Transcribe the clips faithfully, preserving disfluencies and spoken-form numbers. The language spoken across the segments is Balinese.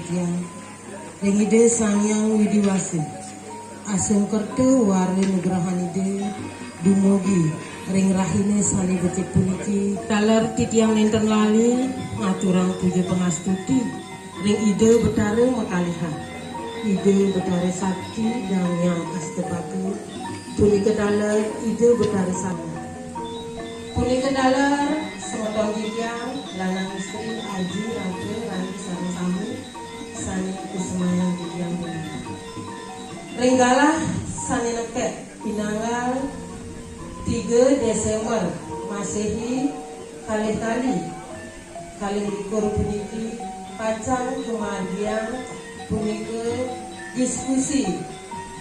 Tiang ring Ida Sang Hyang Widi Wasa. Asung kerta wara nugrahan Ida dumugi ring rahina sane becik puniki. Taler titiang nenten lali ngaturang puja pangastuti ring Ida Betara Makalihan, Ida Betara Sakti Dang Hyang Astapaka, punika taler Ida Betara Sakti. Punika taler semeton titiang, lanang istri, aji, raka, rani sareng sami sane kusemayang titiang punika. Ring galah sane nekek pinanggal tiga Desember Masehi, kalih tali kalih likur puniki pacang kamargiang punika diskusi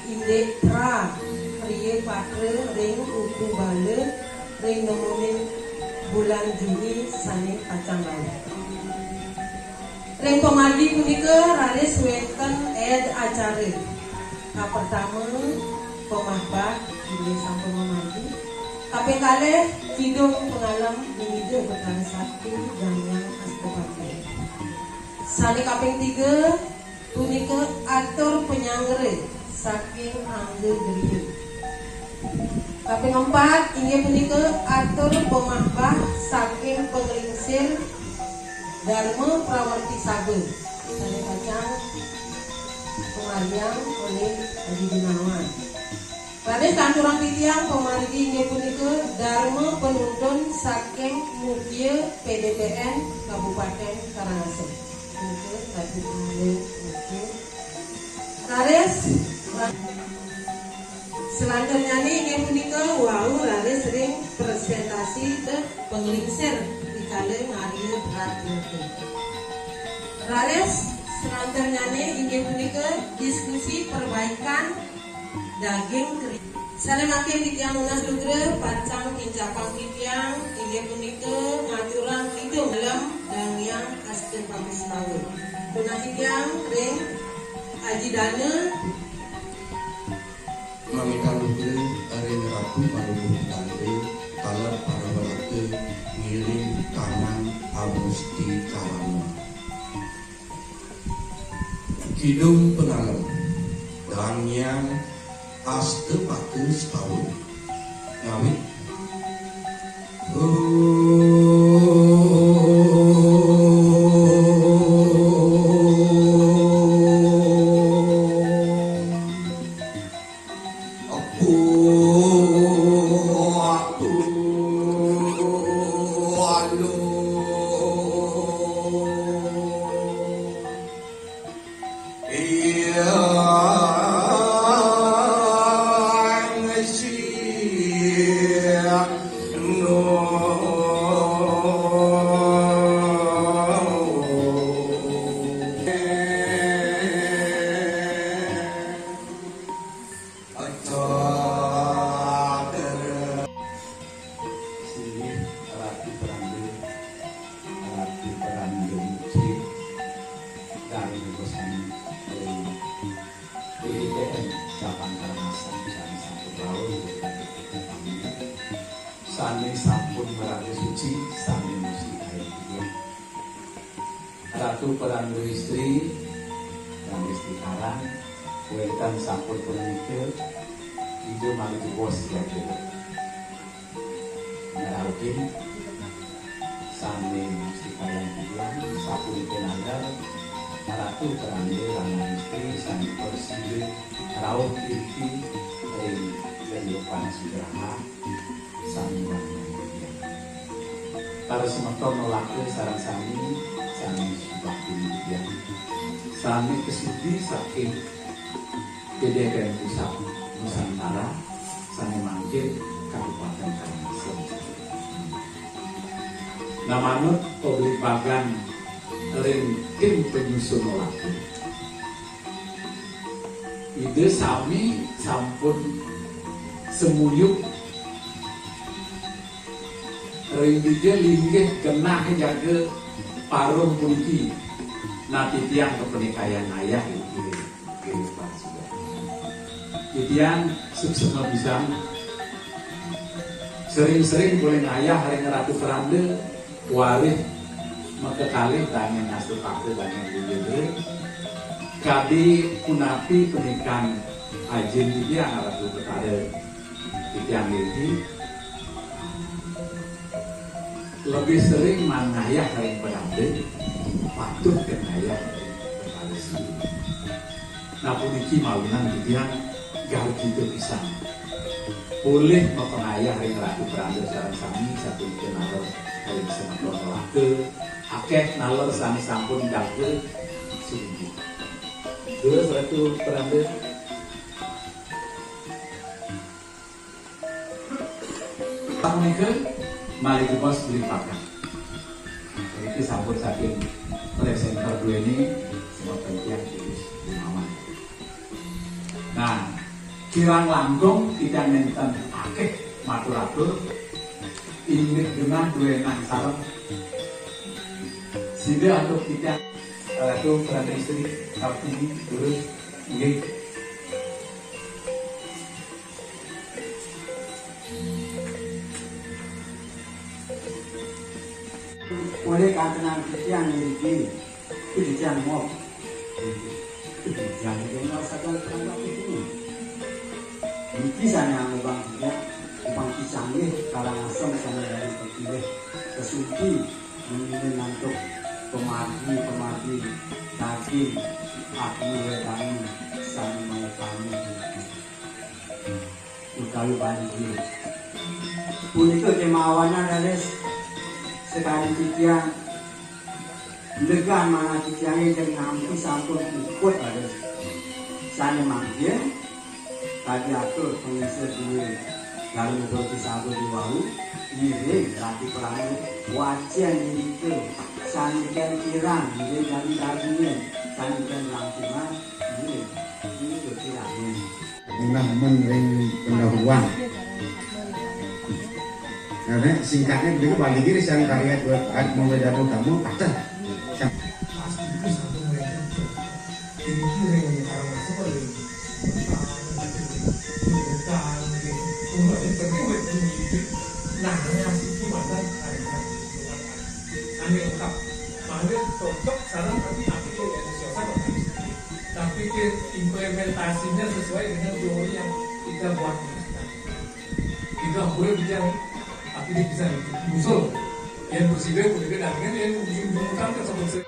indik pra kriya patra ring Uku Bala ring nemunin bulan Juni sane pacang rauh. Ring pamargi punika raris wenten ed acara. Kapertama, pamahbah, inggih sampun mamargi. Kaping kalih, kidung pangalem, Ida Betara Sakti Dang Hyang Astapaka. Sane kaping tiga, punika atur panyanggra saking angga griya. Kaping empat, inggih punika atur pamahbah saking panglingsir Dharma Prawerti Saba sane pacang pamargiang olih Aji Gunawan. Raris katurang titiang pamargi inggih punika Dharma Penuntun saking Mukia P D P N Kabupaten Karangasem. Punika Ratu Inggih Mukia. Raris, selanturnyane inggih punika wau raris ring presentasi ke panglingsir rikala ngarya berat. Raris selanturnyane inggih punika diskusi perbaikan daging keri. Sane mangkin titiang nunas lugra pacang kincapang titiang inggih punika ngaturang kidung dalem Dang Hyang Astapaka. Nunas titiang ring Aji Dana. Mamitang lugra ring Ratu Malunguh Tanda, taler para welata ngiring tangan amusti karana. Kidung pangalem, Dang Hyang Astapaka Setawa. Ngawit. Om. Aku, aku, alo. Iya, ngesi, no. Singgih Ratu Peranda, Ratu Peranda Mucit, dari Bosani, dari P D P N Cabang Karangasem, sane sampun rauh, sane sampun maraga suci, sane musti kain. Ratu Peranda Istri, Peranda Istri Karang, wenten sampun punika, Ida Mangku Bos jaga. Ngrauhin, sami Sri Kayang Titiang, sapunika nandar, Ratu Peranda Lanang Istri, sami prasida, rauh iriki, ring kehidupan sugraha, sami wangiang titiang. Para semeton nolaka sareng sami, sami subakti titiang. Sami kasudi saking P D P N Pusat Nusantara, sane mangkin Kabupaten Karangasem. Nah, manut pabligbagan ring tim panyusun nolaka. Ida sami sampun semuyuk ring dija linggih genah jaga parum puniki. Nah, titiang kapanikayan ayah inggih, inggih Pak Suda. Titiang suksma pisan. Sering-sering polih ngayah ring Ratu Peranda, warih makakalih dane nastapaka dane Bujana. Kadi punapi pendidikan ajin titiang Ratu Betara titiang niki lebih sering mangayah ring pengantin, patut ke ngayah ring pengantin sendiri. Nah, puniki mawinan titiang garjita pisan. Polih mapangayah ring Ratu Peranda sareng sami, sapunika naler ring semeton Lelaka, akeh naler sami sampun jaga singgih. Terus Ratu Peranda. Sapunika malih jebos beli pakan. Niki sampun saking presenter duene, semua penting tulis gunawan. Nah, kirang langkung kita nenten akeh matur-atur, inggih genah duenang sareng. Sida antuk kita Ratu Perdana Istri Kartini, terus, nggih. Oleh kantenan titiang niki, titiang mok. Titiang niki mok saking titiang mok itu. Niki sane angubang titiang, upang kicanggih kalangasem sane dari pepilih kesumpi, menine nantuk pemadi-pemadi daging agni wedani sane maya kami utawi banjir. Punika kemawanan raris sekali titiang legan manah titiange yen nampi sampun puput raris. Sane mangkin kadi atur pangisa duwe Dalem Uga Kisaba Diwau, ngiring Ratu Pelangi, wacen nirika, sane ken kirang, ngiring dadi dagingen, sane ken rangkungan, ngiring, ngiring kirangin. Minah men ring pendahuluan. Nah, nek singkatnya begitu, balik diri sang karya buat kat mau dadu kamu, patah. Pas itu satu mereka. Ini kira yang orang masuk oleh Nah, ini asli itu masa karya. Ini lengkap. Makanya cocok sekarang kami akhirnya ya sosial sama kami sendiri. Tapi ke implementasinya sesuai dengan teori yang kita buat. Itu yang boleh bicara. Akhirnya bisa nyusul. Yang bersih dia boleh dia dengan yang mengutamakan satu